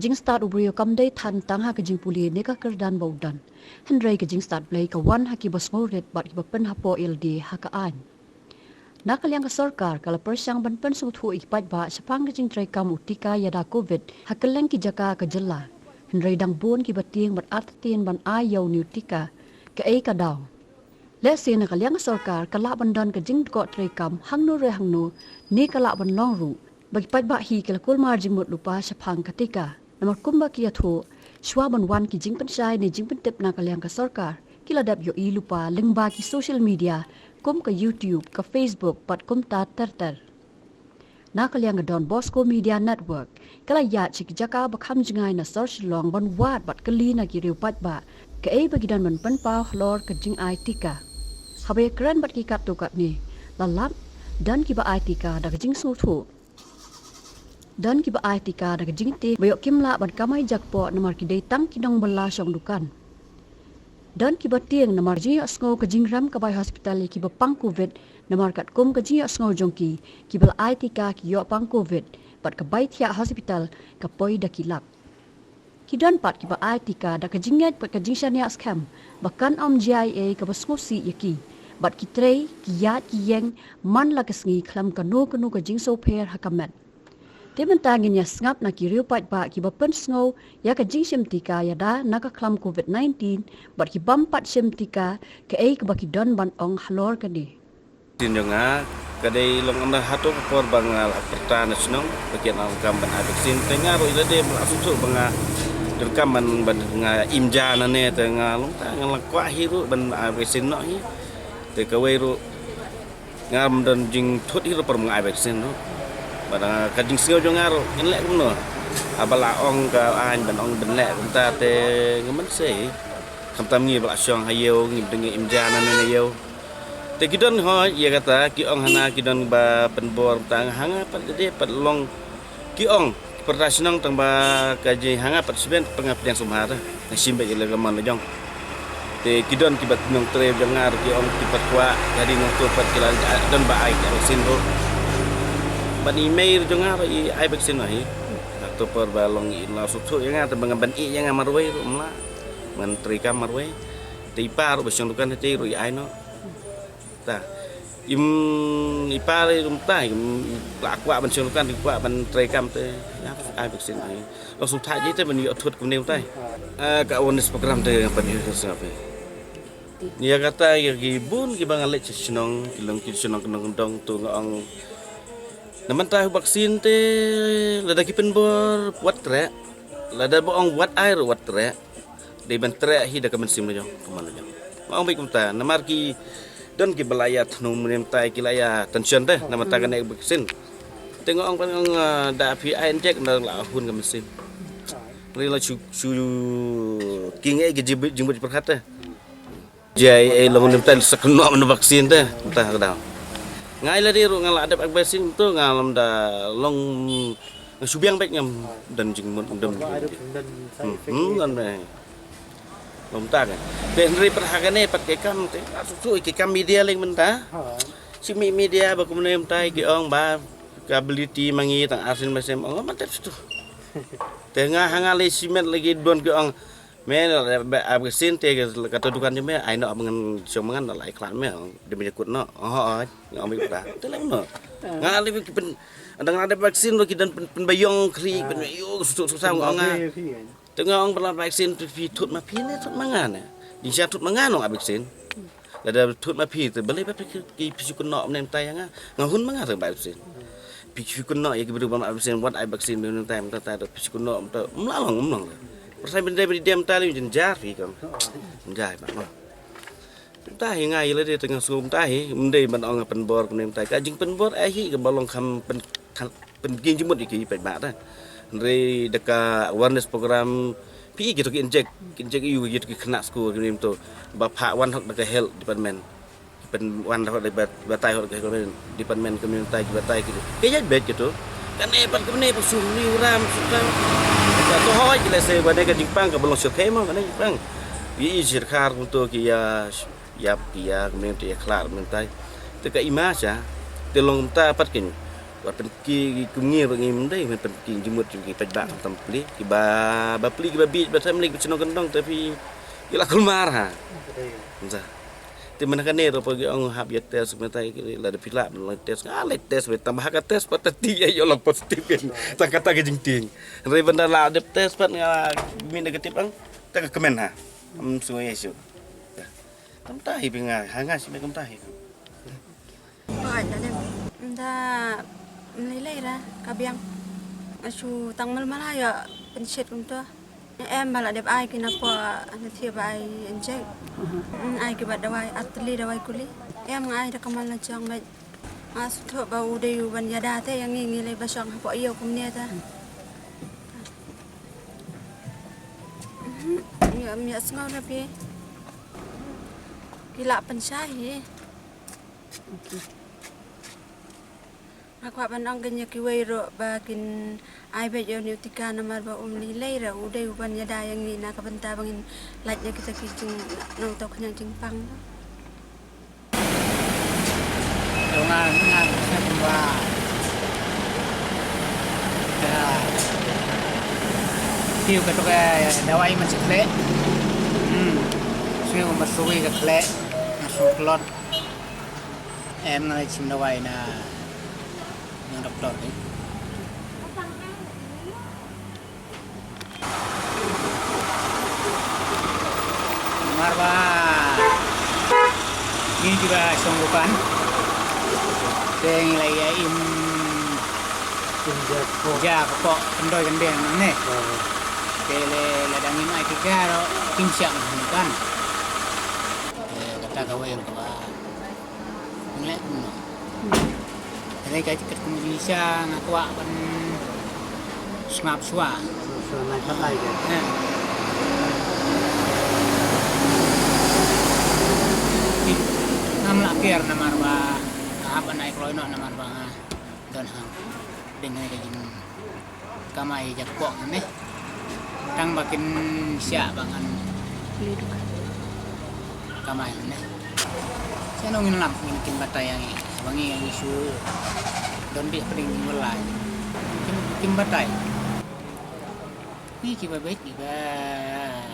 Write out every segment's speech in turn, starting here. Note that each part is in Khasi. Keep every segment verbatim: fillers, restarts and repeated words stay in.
Jingstad u briew kam dei than tang ha ka jingpule ne ka kyrdan ba u don. Hynrei ka jingstad Blei ka wan ha kiba sngewrit bad kiba pynhapoh ïalade ha ka aiñ. Na ka liang ka sorkar ka la pyrshang ban pynsngewthuh ïa ki paidbah shaphang ka jingtrei kam u tika ïada Covid ha kylleng ki jaka ka jylla. Hynrei dang bun kiba tieng bad artatien ban ai ïa une u tika. Kaei ka daw? Lehse na ka liang ka sorkar ka lah ban don ka jingdkoh trei kam hangno re hangno, ne ka lah ban long ruh ba ki paidbah hi ki la kulmar jingmut lypa shaphang ka tika. Namar kumba ki ïathuh, shuwa ban wan ki jingpynshai ne jingpyntip na ka liang ka sorkar, ki la dep ïohi lypa lyngba ki social media kum ka YouTube, ka Facebook bad kumta ter ter. Na ka liang ka Don Bosco Media Network ka la ïaid sha ki jaka ba kham jngai na sor Shillong ban wad bad kylli na ki riew paidbah kaei ba ki don ban pynpaw halor ka jingai tika. Haba ïakren bad ki katto katne, la lap don kiba ai tika da ka jingsngewthuh, don kiba ai tika da ka jingtieng ba ïoh kim lah ban kamai jakpoh namar ki dei tang ki nongbylla shong dukan. Don kiba tieng namar jingïohsngew ka jingrem ka bai hospital ïa kiba pang Covid, namar katkum ka jingïohsngew jong ki, kiba la ai tika ki ïoh pang Covid bad ka bai thiah hospital ka poi da ki lak. Ki don pat kiba ai tika da ka jingngeit bad ka jingshaniah skhem ba kan ym jia ei ei kaba sngewsih ïa ki, bad ki trei, ki ïaid, ki ïeng man la ka sngi khlem kano kano ka jingsngewpher ha ka met. Te mynta ngin ïa sngap na ki riew paidbah kiba pynsngew ïa ka jingshim tika ïada na ka khlam Covid nineteen bad ki bym pat shim tika, kaei kaba ki don ban ong halor kane. Sien jong nga ka dei long, ynda hato ka por ba nga la pyrta na shnong ba ki ong kam ban ai vaccine, te nga ruh ïa lade ba la sngewthuh ba nga donkam ban, ba nga im ja nane, te nga long ta nga la kwah hi ruh ban ai vaccine noh hi. Te kawei ruh nga ym don jingthut hi ruh por ba nga ai vaccine ruh. Bad ka jingsngew jong nga ruh ngin leh kumno? Haba la ong ka aiñ ban ong ban leh kumta te nga mynsiem. Khamtam ngi ba la shong ha ïew, ngi dang im ja nane na ïew. Te ki don hoi ïa kata ki ong hana ki don ba pynbor, tang ha nga pat ka dei pat long ki ong ki pyrta shnong tang ba ka jing ha nga pat shimet pat nga pdiang sumar, nga shim beit ïa la ka mon la jong. Te ki don kiba nongtrei jong nga ruh ki ong ki pat kwah, ka dei nongtrei pat ki la don ba ai ki vaccine ruh. Ban i mei ruh jong nga ruh i ai vaccine ruh hi. Hato por ba long i la sngewthuh ïa nga, te ba nga ban i ïa nga marwei ruh ym lah. Ngan trei kam marwei. Te i pa ruh ba shong dukan te ruh i ai noh. Ta. Im, i pa ruh ym ta, im, la kwah ban shong dukan, i kwah ban trei kam te. Ïa, ai vaccine ai. Long sngewthuh ji te ban ïoh thut kumne ym ta. Eh, ka awareness program te ban ïoh sngap. Ïa kata ïa ki bun kiba nga leit sha shnong, ki long ki shnong kyndong kyndong tu nga ong. Na mynta u vaccine te lada ki pynbor wat treh, lada ba ong wat ai ruh wat treh. Dei ban treh hi da ka mynsiem la jong, ka mon la jong. Nga ong beit kumta, namar ki don kiba la ïa thnu mynne mynta ki la ïa tension te, na mynta kane ka vaccine. Te nga ong ban ong, ah, da phi ai injek na la hun ka mynsiem. Ri la shu, shu ki ngi ki jingmut jingpyrkhat te. Jai ei long mynta sa kynnoh mynta vaccine te, mynta ka daw. Nga ïa lade ruh nga la dep ai vaccine tu nga lymda long, nga shu biang beit ngam don jingmut ngam don. Hmm, hmm, don beit. Long mynta ka. Te hynrei pat ha kane pat ki kam te, nga shu shu ki kam media leng mynta. Shi mi media ba kumne mynta ki ong ba ka ability ma ngi tang arsien mynsiem ong mynta tu. Te nga ha nga lei shimet lagi don ki ong. Me, ba, ba, ba, vaccine te ka, ka tu dukan jong me, ai noh, ba ngan shong ma ngan, la ai khlad me, de me kut noh. Oh, oh, nga ong beit ta. Te lem noh. Nga lei ki pyn, dang ada vaccine ruh ki don pyn, pynbaïong khri, pynbaïong susah, susah, nga ong nga. Te nga ong ba la vaccine tu phi thut ma phi ne, thut ma nga ne. Jingshisha thut ma nga noh vaccine. Lada thut ma phi te balei ba phi ki, phi shu kynnoh mynne mynta ïa nga. Nga hun ma nga te ba ai vaccine. Phi shu kynnoh ïa ki briew ba ma ai vaccine, wat ai vaccine mynne mynta mynta te phi shu kynnoh mynta. Ym lah long, ym long. Pyrshah mynta ba dei mynta lei jynjar phi kam. Jynjar ba ma. Mynta hi nga ïa lade te nga sngew mynta hi, ym dei ban ong pynbor mynne mynta. Ka jingpynbor eh hi kaba long kham pyn, kham pynking jingmut ïa ki paidbah te. Hynrei da ka awareness program, phi i kito ki injek, ki injek ïa u kito ki khynnah skul ki mynta. Ba phah wan hok da ka health department. Pyn wan hok da ba, batai hok da ka health department ki mynta ki batai kito. Ki ïaid beit kito. Kane pat kane pat shu ri ram shu tang. Ka to hoi ki lehse ba ne ka jingpang kaba long shyrkhei mo kane jingpang. Ïa i shyrkhar kumto ki ïa ïap ki ïa kmie te ïa khlad mynta. Te ka i ma sha te long mynta pat kin. Ba pynki ki kum ngi ruh ngim dei, men pynki jingmut jong ki paidbah tam pli. Ki ba, ba pli ki ba bieit ba tam lei ki shnong kyndong te phi ki la kulmar ha. Nda. Te mynta kane ruh phi ki ong hap ïa test mynta ki la da phi lah ban long test. Nga leit test mynta ba ha ka test pat te ïa ïoh long positive phin. Tang kata ka jingtieng. Hynrei ban da la dep test pat nga mih negative ang. Te ka kmen ha. Am sngewsih. Kumta hi phi nga, ha nga shi me kumta hi. Oi, da lem. Da lei lei ra ka biang. Shu tang mal mal ha ïa pynshet kumta. Em ba la dep ai ki na poi na thia ba ai injek. Mm, ai ki ba dawai, ar tylli dawai kuli. Em nga ai da ka mal na jong ba. Nga sngewthuh ba u dei u ban ïada te ïa ngi, ngi lei ba shong hapoh ïew kumne te. Mhm. Ïa, ïa sngew na phi. Ki lah pynshai hi. Nga kwah ban ong kein ïa kiwei ruh ba kin ai beit ïa une u tika namar ba um lei lei ruh u dei u ban ïada ïa ngi na ka bynta ba ngin lait ïa kita ki jingnongthaw khñiang jingpang. Nga, nga, nga, tiu ka to ka dawai man sa khleh. Hmm. Sui ma sui ka khleh. Nga sui klot. Em nga leit shim dawai na ïa u doktor ni. Namar ba ngi kiba shong dukan te ngi la ïa im. Im ja ko. Ja ko, pyndoi kyndiang ne. Oh. Te lada ngim ai tika ruh kim shah dukan. Te kata kawei kaba Ngleh kumno. Hynrei ka katkum jingshisha nga kwah ban sngap shuwa. Shuwa nai pat ai ke. Eh. Ngam lah kiar namar ba nga hap ban ai kloi noh namar ba nga don hang deng ai ka jing kamai jakpoh ne. Tang ba kin shah ba ngan kamai ne. Sha no ngin lap ngin kin batai ïa ngi. Ba ngi ïa ngi shu don bih pdeng ngi walai. Kin, kin batai. Ngi kiba beit kiba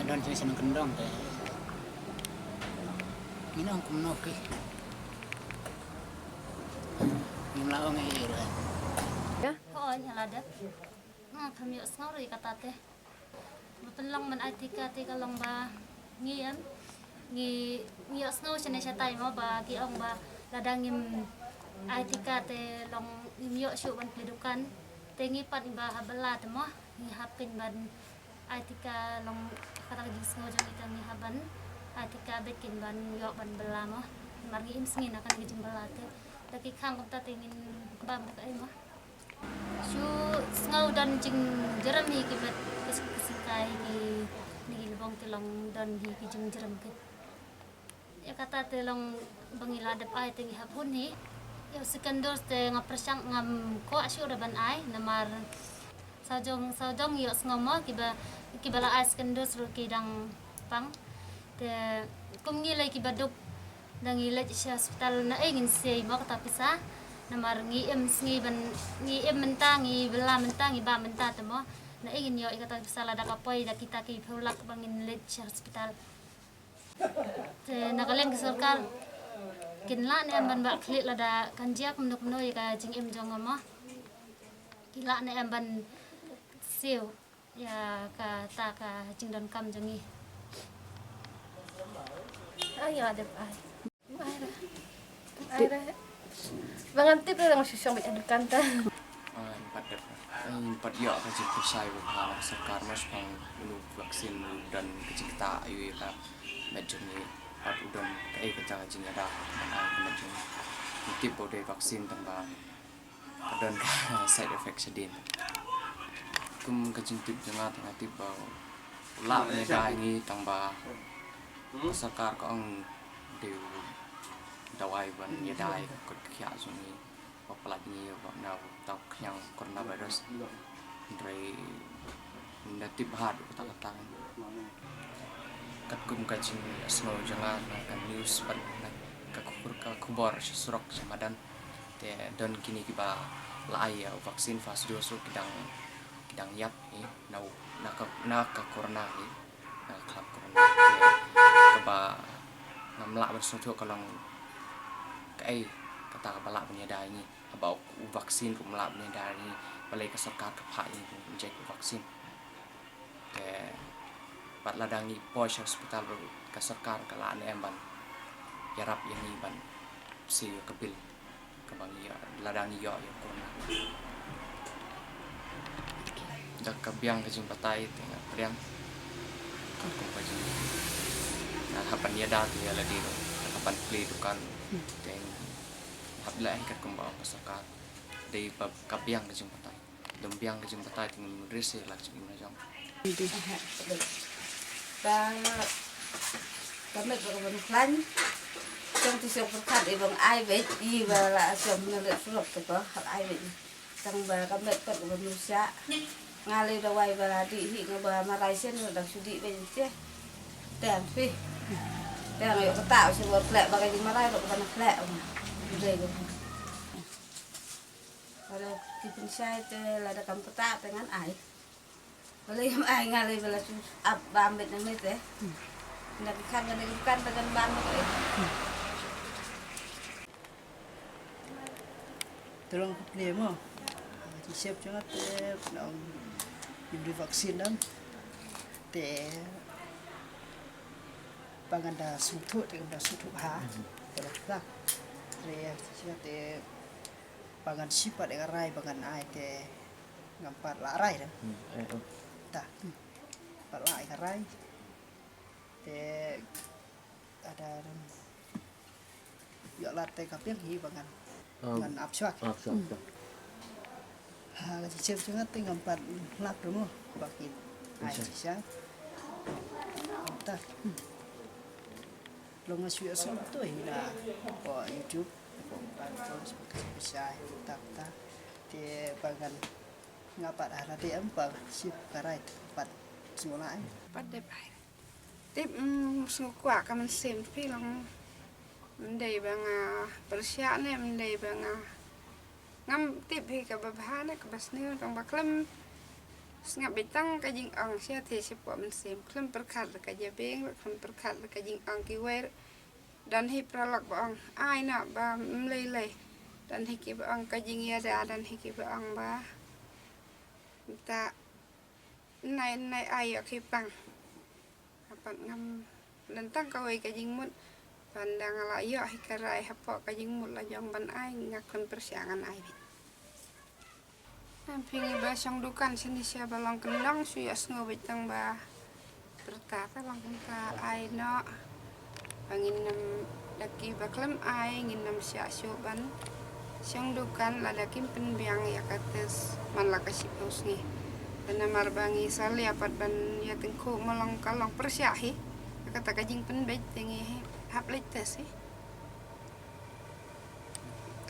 don sha sha nong kyndong te. Ngin ong kumno ki. Ngim lah ong ei ei ruh. Ko ong ïa lade. Nga kham ïohsngew ruh ïa kata te. Ba pynlong ban ai tika te ka long ba ngi em. Ngi, ngi ïohsngew shane shatai mo ba ki ong ba lada ngim ai tika te long ngim ïoh shuh ban plie dukan. Te ngi pat ngi ba ha bylla te mo. Ngi hap kein ban ai tika long kata ka jingsngew jong ngi te ngi hap ban ai tika beit kein ban ïoh ban bylla mo. Namar ngi im sngi na kane ka jingbylla te. Da ki khang kumta te ngin bam da kaei mo. Shu sngew don jingjrem hi ki met ki sikai ki ni ki lbong ki long don hi ki jingjrem ki. Ïa kata te long ba ngi la dep ai te ngi hap hun hi. Ïa u second dose te nga pyrshang ngam kwah shuh ruh ban ai namar sawjong sawjong ïohsngew mo kiba kiba la ai second dose ruh ki dang pang. Te kum ngi lei kiba duk da ngi leit sha hospital na ei ngin sei mo kata pisa. Namar ngi im sngi ban ngi im mynta ngi bylla mynta ngi bam mynta te mo. Na ei ngin ïoh ïa kata pisa lada ka poi da kita ki phew lak ba ngin leit sha hospital. Te na ka liang ka sorkar kin lah ne em ban bah khlieh lada kan jia kumno kumno ïa ka jingim jong nga mo. Ki lah ne em ban siew ïa kata ka jingdonkam jong ngi. Ai ïa dep ai. Ai re. Ai re. Ba ngan tip re dang shu shong beit ha dukan ta. Ai, ngim pat dep. Ai, ngim pat ïoh ka jingpynsai ba pha na ka sorkar mo shaphang uni u vaksin u don ka jingktah aïu ïa ka met jong ngi. Pat u don kaei kata ka jingïada ka met jong ngi. Ngim tip ba u dei vaksin tang ba ka don ka side effect shadien. Kum ka jingtip jong nga te nga tip ba u lah ban ïada ïa ngi tang ba ka sorkar ka ong dei u dawai ban ïada ïa ka kot ka khiah jong ngi ba pynlait ngi ba na u tau khñiang coronavirus. Hynrei ngim da tip bha ruh kata kata. Katkum ka jingsngew jong nga na ka news bad na ka khubor, ka khubor sha surok sha madan. Te don kine kiba La ai ïa u vaccine first dose ruh ki dang, ki dang ïap hi na u, na ka, na ka corona hi, na ka khlam corona. Te kaba ngam lah ban sngewthuh ka long kaei kata kaba lah ban ïada ïa ngi haba u vaccine ruh ym lah ban ïada ïa ngi, balei ka sorkar ka phah ïa ngi ban inject u vaccine. Te pat lada ngi poi sha hospital ruh ka sorkar ka lah ne em ban ïarap ïa ngi ban siew ïa ka bill kaba ngi ïoh lada ngi ïoh ïa u corona. Da ka biang ka jingbatai te nga pdiang. Kum ka jing, nga hap ban ïada te ïa lade ruh, nga hap ban plie dukan. Te nga hap leh hi katkum ba ong ka sorkar. Dei ba ka biang ka jingbatai. Dum biang ka jingbatai te ngin ris ïa la ka jingim la jong. Ba ka met ba ka ban khlaiñ. Jong tu siang pyrkhat i bang ai beit i ba la siang na leh surok te ko hap ai beit. Tang ba ka met pat ka ban rusa. Nga lei da wai ba la dih hi nga ba marai sien nga dang shu dih beit te. Tang phi. Tang ïoh kata shu ba khleh ba ka jingmarai ruh ka ban khleh. Dei ko. Lada ki pynshai te lada kam kata te ngan ai. Lada ym ai nga lei ba la shu ap bam beit nangne te. Nda ki khan ngan ki kan te ngan bam beit. Te long ka plie mo. Ki sep jong nga te nong im ri vaccine dang. Te ba ngan da sngewthuh te ngan da sngewthuh ha. Te long ka. Te sep te ba ngan sip pat ïa ka rai ba ngan ai te ngam pat lah rai da. Hmm, eh, oh. Ta. Pat lah ïa ka rai. Te ada ram. Ïoh lad te ka biang hi ba ngan. Um, ngan ap shuwa. Ap shuwa, hmm, shuwa. Ha, ka jingshim jong nga te ngam pat lap ruh mo. Ba ki ai shisha. Ta. Long nga shu ïohsngew to hi na ko YouTube, ko platform, ko shisha, ta, ta. Te ba ngan nga pat ha lade em ba shu ka rai pat sngewlah em. Pat dep ai. Tip, mm, sngewkwah ka mynsiem phi long. Ym dei ba nga pyrshah ne ym dei ba nga, ngam tip hi kaba bha ne kaba sniew tang ba khlem sngap beit tang ka jingong sha te shapoh mynsiem, khlem pyrkhat ka jabieng, khlem pyrkhat ka jingong kiwei. Don hi paralok ba ong ai noh ba ym lei lei. Don hi kiba ong ka jingïada, don hi kiba ong ba mynta nai nai ai ïoh ki pang. Hapan ngam don tang kawei ka jingmut. Ban da nga la ïoh hi ka rai hapoh ka jingmut la jong ban ai nga khlem pyrshah ngan ai beit. Em phi ngi ba shong dukan shane sha ba long kyndong shu ïohsngew beit tang ba pyrta ta long kumta ai noh. Ba ngin nym da ki ba khlem ai ngin nym shah shuh ban shong dukan lada kim pynbiang ïa ka test man la ka shiphew sngi. Te namar ba ngi salia pat ban ïa tyngkhuh ma long ka long pyrshah hi. Kata ka jingpynbeit te ngi hap leit test hi.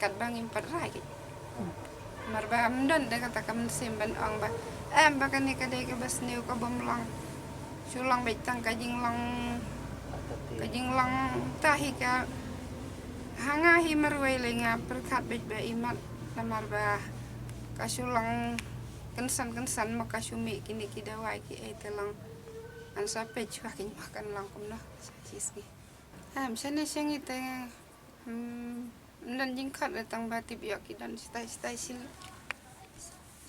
Katba ngim pat rai. Namar ba ym don da kata ka mynsiem ban ong ba em ba kane ka dei kaba sniew kaba ym long. Shu long beit tang ka jinglong, ka jinglong ta hi ka. Ha nga hi marwei lei nga pyrkhat beit ba imat namar ba ka shu long kynsan kynsan ma ka shu mih kine ki dawai ki ei te long. Ngan sa peit shuwa kine ma kan long kumno. Sa shisngi. Em shane sha ngi te. Hmm, ym don jingkhot re tang ba tip ïoh ki don shitai shitai shi,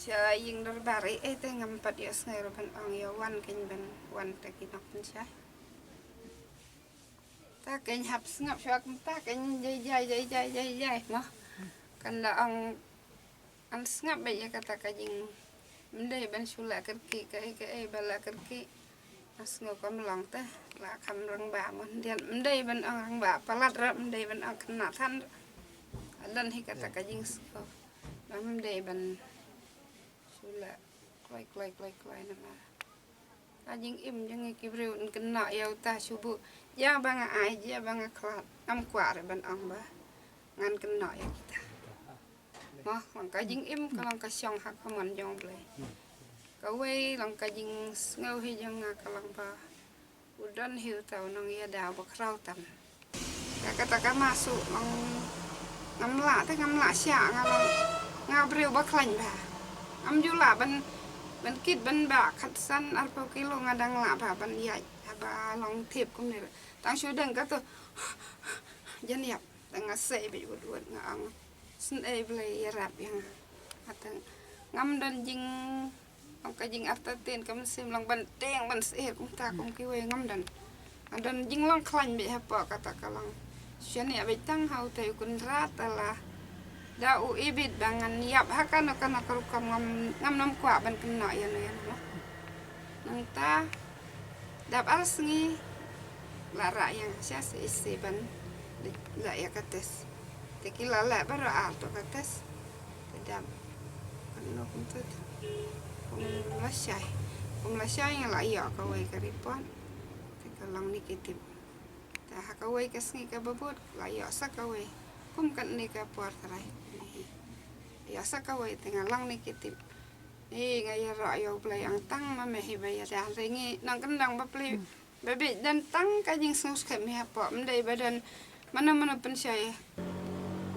sha ïing dorbar ei ei te ngam pat ïohsngew re ban ong ïa wan kein ban wan te ki nongpynshai. Ta kein hap sngap shuwa kumta kein jai jai jai jai jai jai mo. Kan da ong Ngan sngap beit ïa kata ka jing, ym dei ban shu lah kyrkieh kaei kaei ba lah kyrkieh. Nga sngew kam long te lah kham rangbah mo, ym dei ban ong rangbah palat ruh, ym dei ban ong khynnah than ruh. Don hi kata ka jingsngew ba ym dei ban shu lah kloi kloi kloi kloi namar ka jingim jong ngi ki briew yn kynnoh ïa uta shu buh. Ïa ba nga ai, ïa ba nga khlad, ngam kwah re ban ong ba ngan kynnoh ïa kita. Mo, long ka jingim, ka long ka shong ha ka mon jong U Blei. Kawei long ka jingsngew hi jong nga ka long ba u don hi uta u nongïada ba khraw tam. Ka kata ka masu long ngam lah te ngam lah shah nga long. Nga briew ba khlaiñ bha. Ngam ju lah ban, ban kit ban bah khatsan arphew kilo nga dang lah bha ban ïaid. Haba long thiep kumne. Tang shu deng kato. Jan ïap. Tang nga sei beit wut wut nga ong. Sngewbha Blei ïarap ïa nga. Nga tang ngam don jing Long ka jingartatien ka mynsiem long ban tieng ban syier kumta kum kiwei ngam don. Nga don jinglong khlaiñ beit hapoh kata ka long. Shane beit tang ha utai u Kynrad te la da u ibit ba ngan ïap ha kano kano ka rukom ngam, ngam nym kwah ban kynnoh ïano ïano. Nangta dap ar sngi la rah ïa nga sha C H C ban leit leh ïa ka test. Te ki la leh baroh ar to ka test. Te dap kano kumta te kum lashai, kum lashai nga la ïoh kawei ka report. Te ka long negative. Te ha kawei ka sngi kaba bud la ïoh sa kawei. Kum kane ka por trai. Ïoh sa kawei te nga long negative. Hi nga ïaroh ïa U Blei, ong tang ma me hi ba ïada, hynrei ngi nongkyndong bapli ba bieit don tang ka jingsngewskhem hi hapoh. Ym dei ba don mano mano pynshai.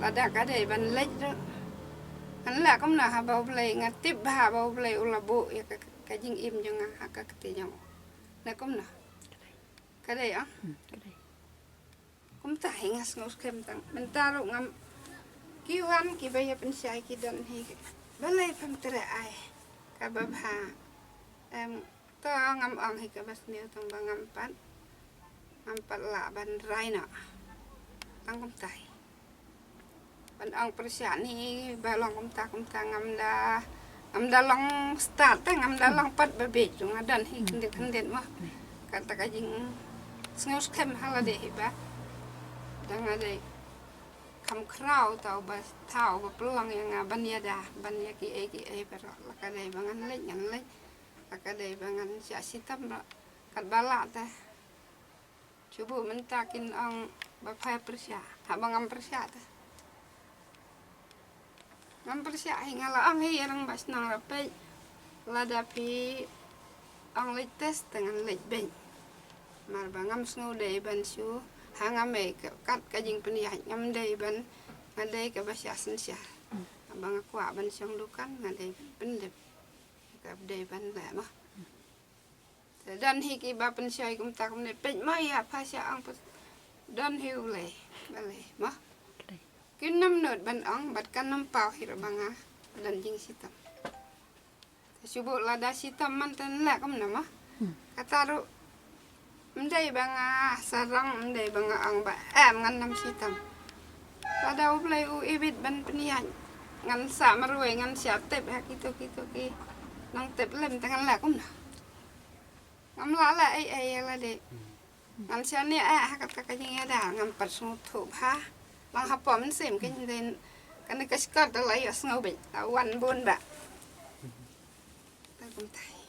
Lada ka dei ban leit ruh ngan leh kumno haba U Blei, nga tip bha ba U Blei u la buh ïa ka, ka jingim jong nga ha ka kti jong u. Leh kumno? Ka dei, ah? Hmm, ka dei. Kumta hi nga sngewskhem tang. Mynta ruh ngam, ki wan kiba ïa pynshai ki don hi. Balei phim treh ai kaba bha? Em, to ngam ong hi kaba sniew tang ba ngam pat, ngam pat lah ban rai noh. Tang kumta hi. Ban ong pyrshah ni ba long kumta kumta ngam da, ngam da long start te, ngam da long pat ba bieit ruh, nga don hi khyndiat khyndiat mo. Kata ka jingsngewskhem ha lade hi ba dang nga dei kham khraw tau ba thaw ba pynlong ïa nga ban ïada ban ïa kiei kiei baroh. La ka dei ba ngan leit ngan leit, la ka dei ba ngan shah shitom ruh katba lah te. Shu buh mynta kin ong ba pha pyrshah, haba ngam pyrshah te. Ngam pyrshah hi, nga la ong hi ïa rangbah shnong ruh, peit, lada phi ong leit test te ngan leit beit. Namar ba ngam sngew dei ban shu ha nga mei ka, kat ka jingpynïaid, ngam dei ban, nga dei kaba shah synshar. Haba nga kwah ban shong dukan nga dei ban pyndep. Ka dei ban leh mo. Te don hi kiba pynshoi kumta kumne, peit mo ïa pha sha ong pyn, don hi U Blei, balei mo. Kin nym nud ban ong bad kan nym paw hi ruh ba nga don jingshitom. Te shu buh lada shitom man te leh kumno mo. Kata ruh ym dei ba nga sarong, ym dei ba nga ong ba em ngan nym shitom. Lada U Blei u ibit ban pynïaid, ngan sah marwei, ngan shah tip ha kito kito ki nongtip lem te ngan leh kumno. Ngam lah leh ei ei ïa lade. Ngan shaniah eh ha kata ka jingïada, ngam pat sngewthuh bha. Lang hapoh mynsiem kein, kane ka shkor te la ïohsngew beit, la wan bun bah. Te kumta hi.